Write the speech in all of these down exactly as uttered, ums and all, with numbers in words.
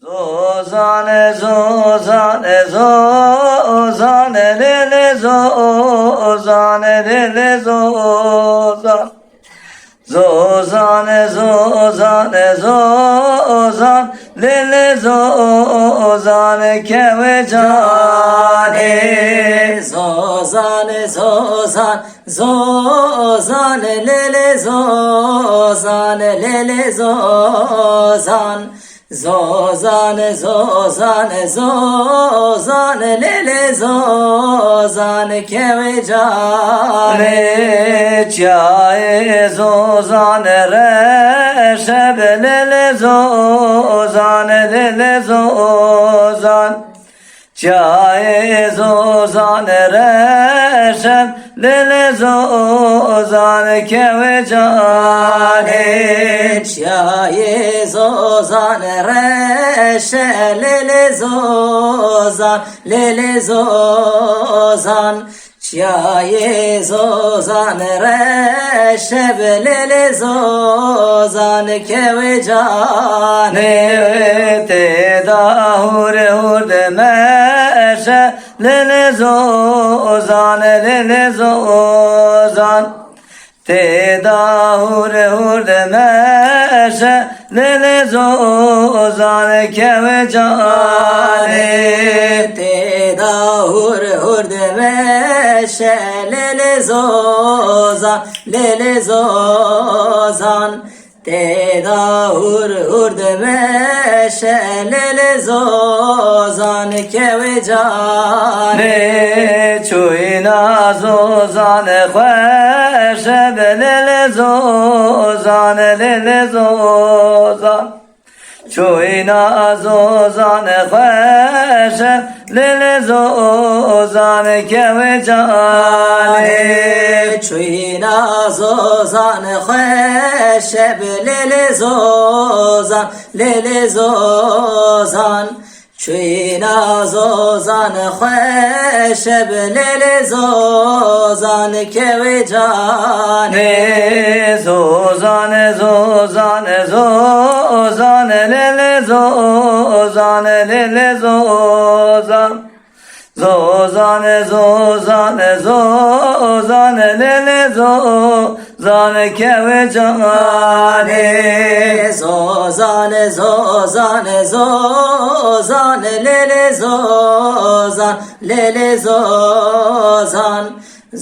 Zozan, zozan, zozan, lê lê zozan, lê lê zozan. Zozan, zozan, zozan, lê lê zozan, kewê canê. Zozan, zozan, zozan, lê lê zozan, lê lê zozan. Zozan, zozan, zozan, lê lê zozan, kewê canê. Çiyayê zozan reş e bi, lê lê zozan, lê lê zozan. Çiyayê zozan reş e, lê lê zozan, kewê canê. Çiyayê zozan reş e, lê lê zozan, lê lê zozan. Çiyayê zozan reş e bi, lê lê zozan, kewê canê. Tê de hûr hûr dimeşe, lê lê zozan, lê lê zozan. Tê de hûr hûr dimeşe, lê lê zozan, kewê canê. Tê de hûr hûr dimeşe, lê lê zozan, lê lê zozan. Tê de hûr hûr dimeşe, lê lê zozan, kewê canê. Çûyîna zozan xweş e bi, lê lê zozan, lê lê zozan. Çûyîna zozan xweş e, lê lê zozan, kewê canê. Çûyîna zozan xweş e bi, lê lê zozan, lê lê zozan. Çûyîna zozan xweş e bi, lê lê zozan, kewê canê. Zozan, zozan, zozan, lê lê zozan, lê lê zozan. Zozan, zozan, zozan, lê lê zozan, kewê canê. Zozan, zozan, zozan, lê lê zozan, lê lê zozan.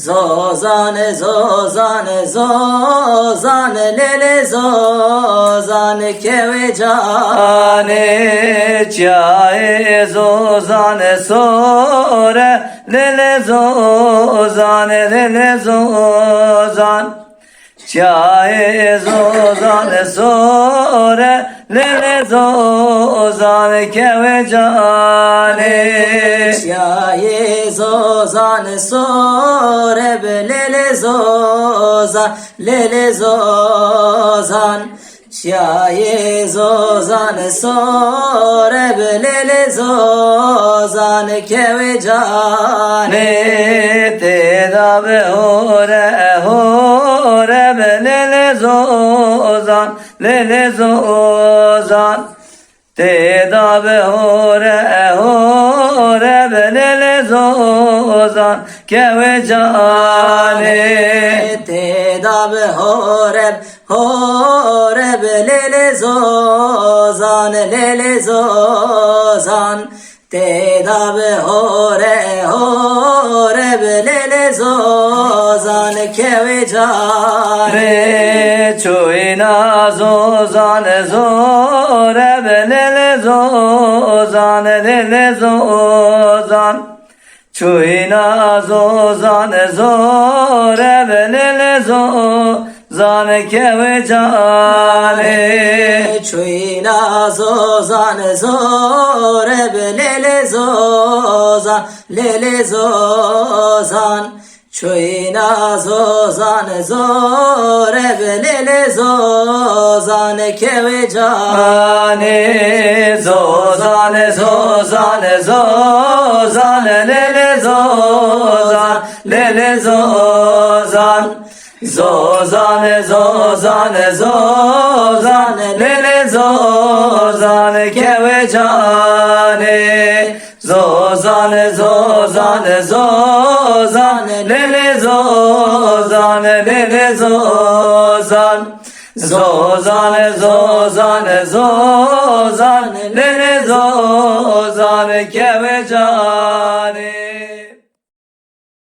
Zozan, zozan, zozan, lê lê zozan, kewê canê. Çiyayê zozan sor e, lê lê zozan, lê lê zozan. Çiyayê zozan sor e, lê lê zozan, kewê canê. Çiyayê zozan sor e bi, lê lê zozan, lê lê zozan. Çiyayê zozan sor e bi, lê lê zozan, kewê canê. Tê de bi hor e, hor e bi, lê lê zozan, lê lê zozan. Tê de bi hor e, hor e bi, lê lê zozan, kewê canê. Tê de bi hor e, hor e bi, lê lê zozan, lê lê zozan. Tê de bi hor e, hor e bi, lê lê zozan, kewê canê. Çûyîna zozan sor e bi, lê lê zozan, lê lê zozan. Çûyîna zozan sor e bi, lê lê zozan, kewê canê. Çûyîna zozan sor e bi, lê lê zozan, lê lê zozan. Çûyîna zozan sor e bi, lê lê zozan, kewê canê. Zozan, zozan, zozan, lê lê zozan, lê lê zozan. Zozan, zozan, zozan, lê lê zozan. Kewê canê. Zozan, zozan, zozan, lê lê zozan, lê lê zozan. Zozan, zozan, zozan, lê lê zozan, kewê canê.